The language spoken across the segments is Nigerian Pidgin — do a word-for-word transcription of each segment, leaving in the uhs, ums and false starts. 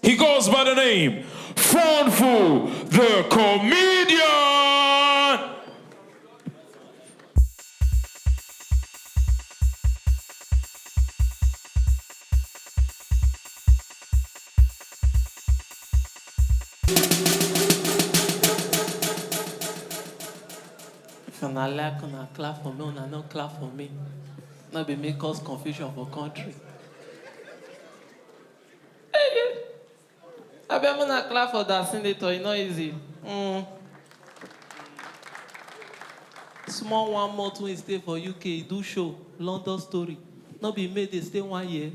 He goes by the name Funful the Comedian. If una like, una clap for me, una no clap for me. No be me cause confusion for country. Abeg, una clap for that senator, e no easy. Mm. Small one month wey e stay for U K, e do show, London story. No be me dey stay one year.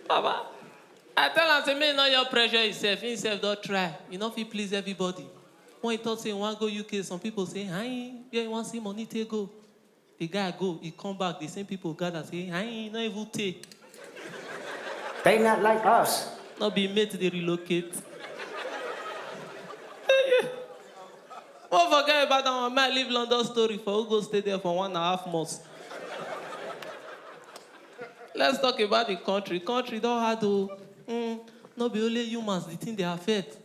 Baba, I tell am say make e no your pressure himself, himself don try. You no fit please everybody. When he talk say he wan go U K, some people say, "Hi, where you wan see money take go?" The guy go, he come back, the same people gather say, "Hi, no even take." They not like us. No be mate dey relocate. Won't forget about that one. Man, leave London story for who go stay there for one and a half months. Let's talk about the country. Country don hard o. Mm, no be only humans the thing dey affect.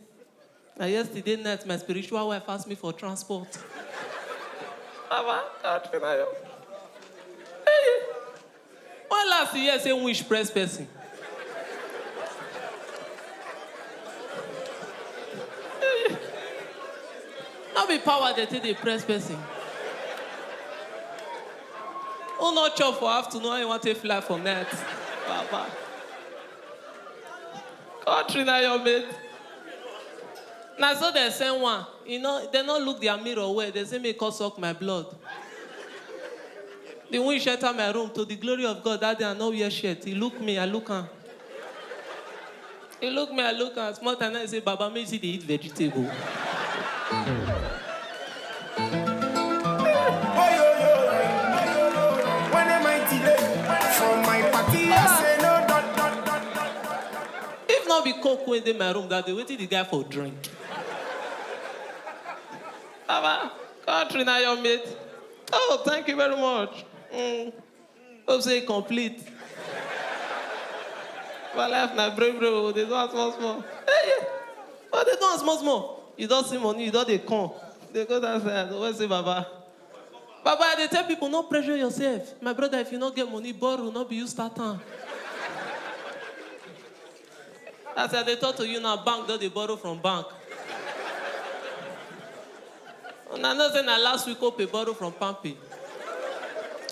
Na yesterday night my spiritual wife ask me for transport. Baba, country na your. Hey. When last you hear say wish press person? No be power dey take dey press person. Who no chop for afternoon, how you wan take fly for night? Baba. Country na your mate. Na so dem send one. You know, dem no look their mirror well. Dem say make e come suck my blood. The wind enter my room to the glory of God that day I no wear shirt. He look me, I look am. He look me, I look am. Small time now he say, "Baba, make you dey eat vegetable." When am I delay? For my party, I say no dot dot dot dot. If not be coke wey dey my room that day, wetin the guy for drink? Baba, country na your mate. Oh, thank you very much. Mm. Hope say e complete. My life na brave brave o, dey do am small small. Hey, yeah. But dey do am small small. You don see money, you don dey come. Dey go that side, always say, "Baba." Baba, I dey tell people, no pressure yourself. My brother, if you no get money, borrow, no be you start am. As I dey talk to you now, bank don dey borrow from bank. Una know say na last week Opay borrow from Palmpay.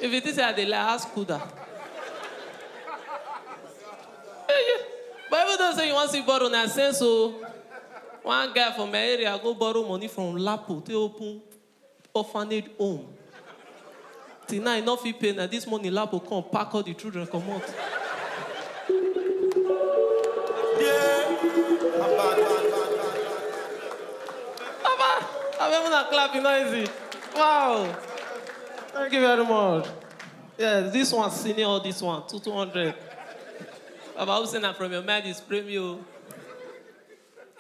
If you think say I dey lie, ask Kuda. But even though say you wan see borrow, na sense o. One guy for my area go borrow money from Lapo take open orphanage home. Till now, e no fit pay. Na this morning, Lapo come pack all the children comot. Baba, abeg una clap, e no easy. Wow. Thank you very much. Yes, this one senior all this one, two two hundred. Baba, who say na from your mind is premium?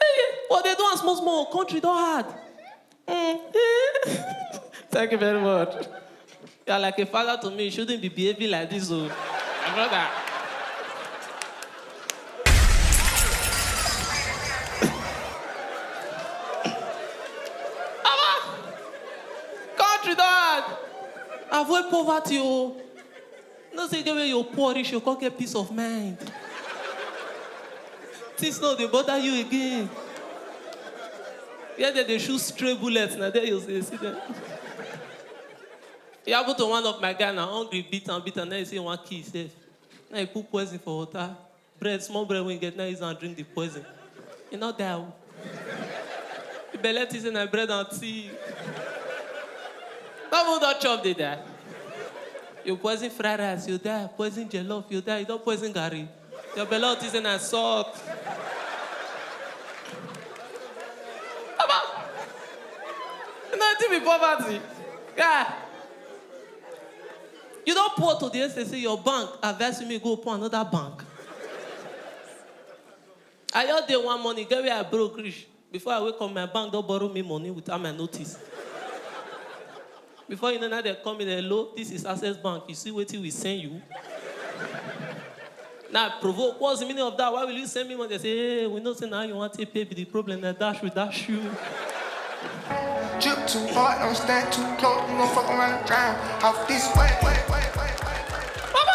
Hey, but dey do am small small, country don hard. Mm. Thank you very much. You are like a father to me. You shouldn't be behaving like this, oh. My brother. Baba, country don hard. Avoid poverty, oh. No say get where you poor reach, you come get peace of mind. Things no dey bother you again. Where dem dey shoot stray bullets, na there you dey see them. E happen to one of my guy na, hungry beat am beat am, na him say he wan kill himself. Na him put poison for water. Bread, small bread wey he get, na him use am drink the poison. E no die o. The belle think say na bread and tea. No even don chop dey die. You poison fried rice, you die. Poison jollof, you die. You don poison garri. Your belle think say na salt. Baba, you know wetin be poverty? Yeah. You don poor to the extent say your bank advise me go open another bank. I just dey one morning, get where I broke reach. Before I wake up, my bank don borrow me money without my notice. Before you know, now they call me, "Hello, this is Access Bank. You see wetin we send you?" Now provoke, what's the meaning of that? Why will you send me money? They say, hey, we know say now you want to pay be the problem that dash will dash you. Drip too hard, don't stand too close, you gon' fuck around and drown. Off this way, way, way, way, way, way.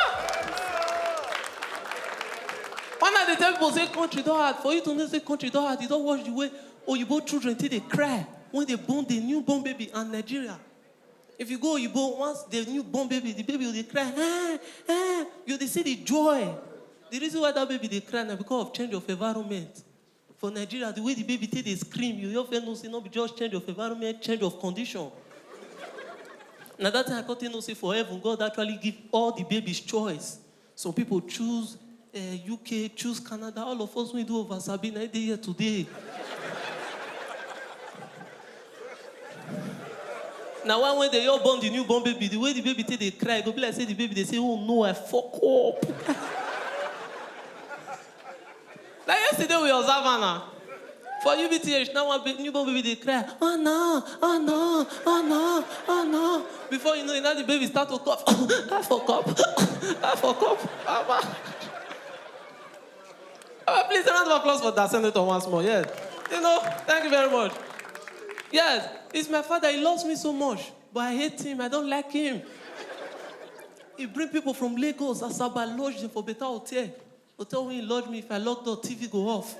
Why not they tell people say country don't hard? For you to know say country don't hard, you don't watch the way Oyibo children till they cry when they born the newborn baby and Nigeria. If you go Oyibo, once the newborn baby, the baby will dey cry, ah, ah, you dey see the joy. The reason why that baby dey cry na because of change of environment. For Nigeria, the way the baby take dey scream, you just know say no be just change of environment, change of condition. Na that time I come take know say for heaven, God actually give all the babies choice. Some people choose uh, U K, choose Canada. All of us we do over Sabina, they here today. Now, why when they all born the newborn baby, the way the baby take they cry, go be like say the baby they say, oh no, I fuck up. Like yesterday we observe Anna. For U B T H, now one big newborn baby they cry, oh no, oh no, oh no, oh no. Before you know it, now the baby start to cough. I fuck up. I fuck up. Baba. Oh, please, a round of applause for that senator once more. Yes. You know, thank you very much. Yes, it's my father. He loves me so much, but I hate him. I don't like him. He bring people from Lagos, Asaba, lodge them for better hotel. Hotel when he lodge me, if I lock door, T V go off.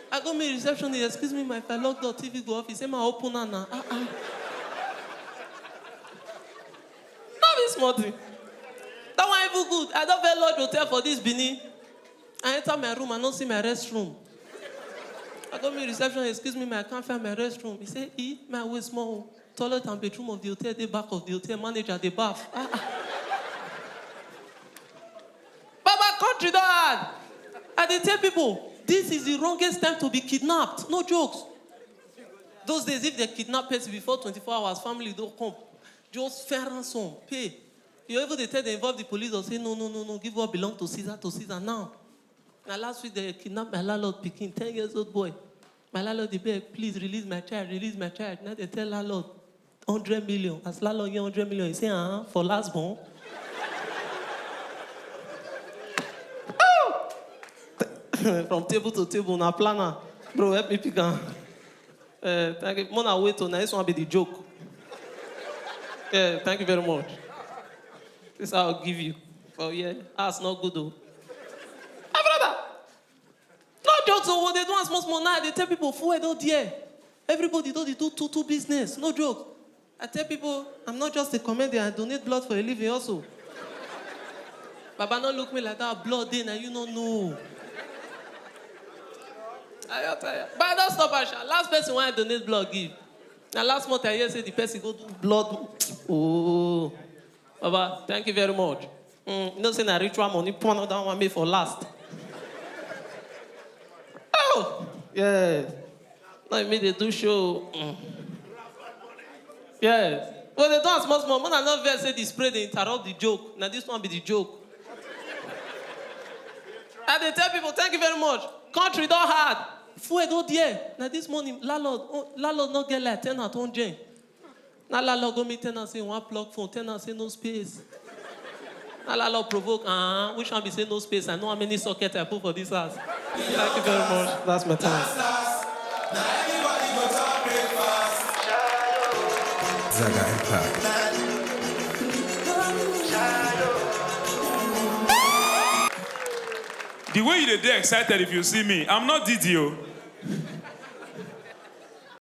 I go meet reception, he excuse me, my if I lock door, T V go off. He say, my open now. Ah, ah. Not this small thing. That one even good. I don't very lodge hotel for this Benin. I enter my room, I don't see my restroom. I go meet reception, excuse me, my I can't find my restroom. He say, e, my way small. Toilet and bedroom of the hotel, they back of the hotel, manager, they bath. Ah, ah. Baba, country don't hard. I dey tell people, this is the wrongest time to be kidnapped. No jokes. Those days, if they kidnap person before twenty-four hours, family don't come. Just fair ransom, pay. You even dey tell them involve the police or say, no, no, no, no, give what belong to Caesar to Caesar now. Now last week they kidnapped my landlord pikin, ten years old boy. My landlord dey beg, please release my child, release my child. Now they tell landlord, hundred million. As landlord get hundred million, he say, uh-huh, for last born. From table to table, na planner. Bro, help me pick am. Uh, thank you. Mona, wait, oh, now this one be the joke. Yeah, thank you very much. This I'll give you. Oh, yeah, that's not good, though. My brother, no jokes, oh, what they do as small, small now, they tell people, fuel don't dear. Everybody don't they do two, two business. No joke. I tell people, I'm not just a comedian, I donate blood for a living also. Baba, no look me like that, blood dey, now you no know. I don't tell you. But I don't stop, Asha. Last person when I donate blood give. Now last month I hear say the person go do blood. Oh, Baba, thank you very much. Mm, you know say na ritual money, put another one me for last. Oh, yeah. Now me they do show. Mm. Yeah. But they don't small small. When I not vex say the spray they interrupt the joke. Now this one be the joke. I dey tell people, thank you very much. Country don't hard. Fuel don't dear. Now this morning, landlord, oh, landlord not get like ten at home, Jane. Now landlord go meet tenant say one plug phone. Tenant say no space. Now landlord provoke. Ah, which one be say no space? I know how many socket I put for this house. Thank you very much. That's my time. Zaga Empire. The way you dey dey excited if you see me, I'm not Didi o.